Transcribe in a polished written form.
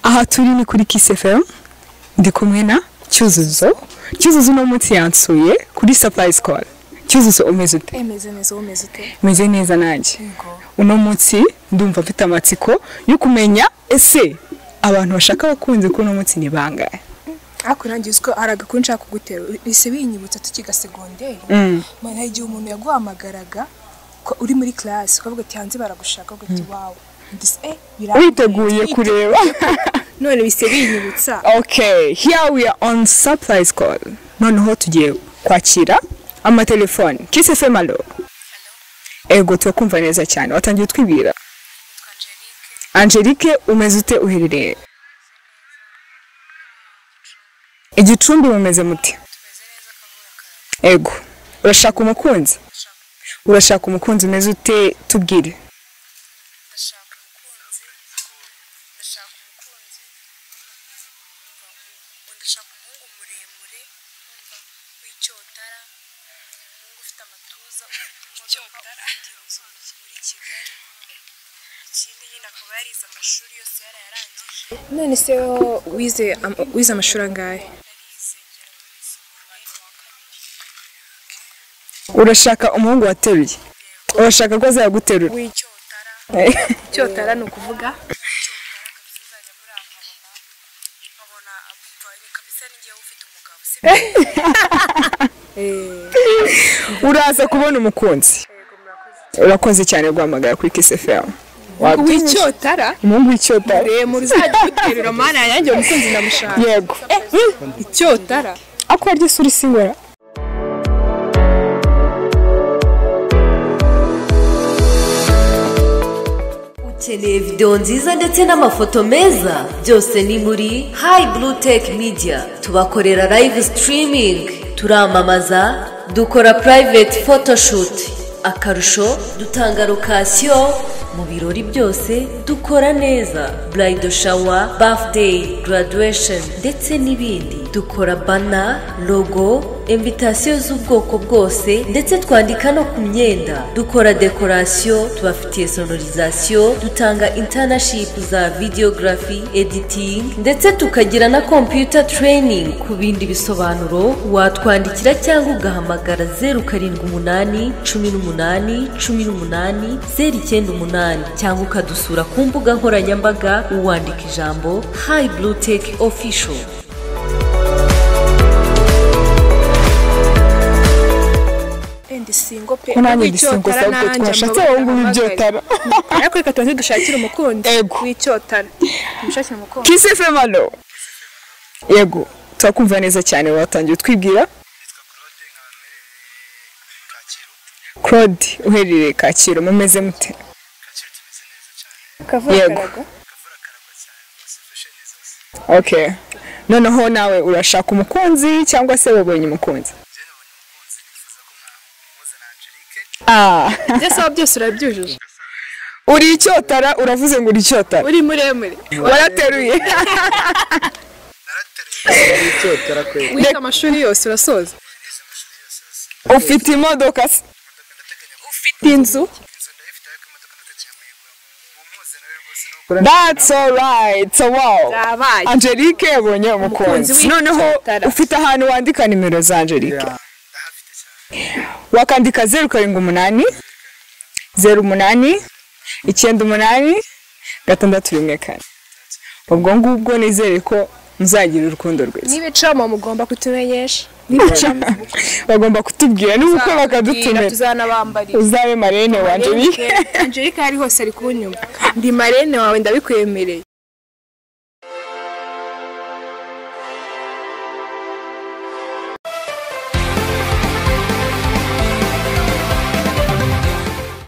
Aha turi ni kuri Kiss FM, ndi kumwe na Cyuzuzo. Cyuzuzo uno munsi yansuye kuri surprise call. Cyuzuzo, umeze ute? Meze neza, umeze ute? Meze neza nanjye. Uno munsi ndumva mfite amatsiko yo kumenya ese abantu bashaka abakunzi ko uno munsi ni bangahe? Ariko nanjye uzi ko hari agakuru nshaka kugutera, bise binyibutsa tukiga segonderi. Mana, igihe umuntu yaguhamagaraga ko uri muri class, ukavuga ati hanze baragushaka, ukavuga ati wow. Ndise Witeguye kureba. None bise binyibutsa. Okay, here we are on surprise call. Noneho tugiye kwakira amatelefone. Kiss FM, allo. Ego, turakumva neza cyane. Watangiye utwibwira. Angelique, umeze ute, uherereye? Igicumbi, mumeze muti? Ego. Urashaka umukunzi? Urashaka umukunzi umeze ute? Tubwire. Ndashaka umukunzi, ndashaka umuhungu muremure, umva, w'icyotara, umuhungu ufite amatuza, ufite imodoka, ufite inzu muri Kigali. Ikindi nyine akaba yarize amashuri yose yarayarangije. None se wize amashuri angahe? Narize ngera muri segonderi mu wa kabiri. Urashaka umuhungu wateruye? Urashaka ko azaguterura? W'icyotara. Icyotara ni ukuvuga icyotara kabisa, nzajya muri nkabona umva ni kabisa ni njyewe ufite umugabo, sibyo? Uraza kubona umukunzi. Urakoze cyane guhamagara kuri Kiss FM. W'icyotara. Umuhungu w'icyotara. Muremure uzajya uguterura. Mana yanjye, umukunzi ndamushaka. Yego. Icyotara. Ako warya isura isingora. Ukeneye videwo nziza ndetse n'amafoto meza? Byose ni muri High Blue Tech Media. Tubakorera live streaming, turamamaza, dukora private photoshoot. Akarusho, dutanga location mu birori byose, dukora neza bridal shower, birthday, graduation ndetse n'ibindi. Dukora banner, logo, invitation z'ubwoko bwose, ndetse twandika no ku myenda. Dukora decoration, tubafitiye sonorisation, dutanga internship za videography, editing, ndetse tukagira na computer training. Ku bindi bisobanuro watwandikira cyangwa ugahamagara 078188 098, cyangwa ukadusura ku mbuga nkoranyambaga wandika ijambo High Blue Tech Official. Ndi single pe. Ko nanjye ndi single. W'icyotara. Sabwo Nanjye twashatse amaboko abahungu b'ibyotara. Ariko reka tubanze dushakire umukunzi Ego. w'icyotara, tumushakire umukunzi. Kiss FM, allo. Yego, turakumva neza cyane. Watangiye utwibwira. Nitwa Claude, nkaba mperereye Kacyiru. Claude, uherereye Kacyiru, mumeze mute? Kacyiru tumeze neza cyane. Kavura Yego. karagwa. Akavura karagwa cyane rwose, fashe neza hose. Okay. Noneho nawe urashaka umukunzi cyangwa se wabonye umukunzi? Njye nabonye umukunzi, nifuza ko mwamuhuza na Angelique. Ah. Ibyo asaba byose urabyujuje? Uri icyotara, uravuze ngo uri icyotara. Uri muremure? Warateruye? Narateruye. Icyotara kweli. Wize amashuri yose urasoza? Nize amashuri yose yose. Ufite imodoka se? Imodoka ndateganya Ufite inzu? Inzu ndayifite, ariko imodoka ndateganya kuyigura, mumuhuze nawe rwose nuko. That's alright. So wow. Zabaye. Angelique yabonye umukunzi. Umukunzi Noneho w'icyotara. ufite ahantu wandika nimero za Angelique? Ndahafite cyane. Wakandika 0780 08 98 614. Ubwo ngubwo nizere ko muzagira urukundo rwiza. N'ibicamo mugomba kutumenyesha, n'ibicamo. Bagomba kutubwira n'ubukwe bakadutumira. Tuzanabambarira. Uzabe marraine wa Angelique. Angelique ari hose ari kunyumva, ndi marraine wawe, ndabikwemereye.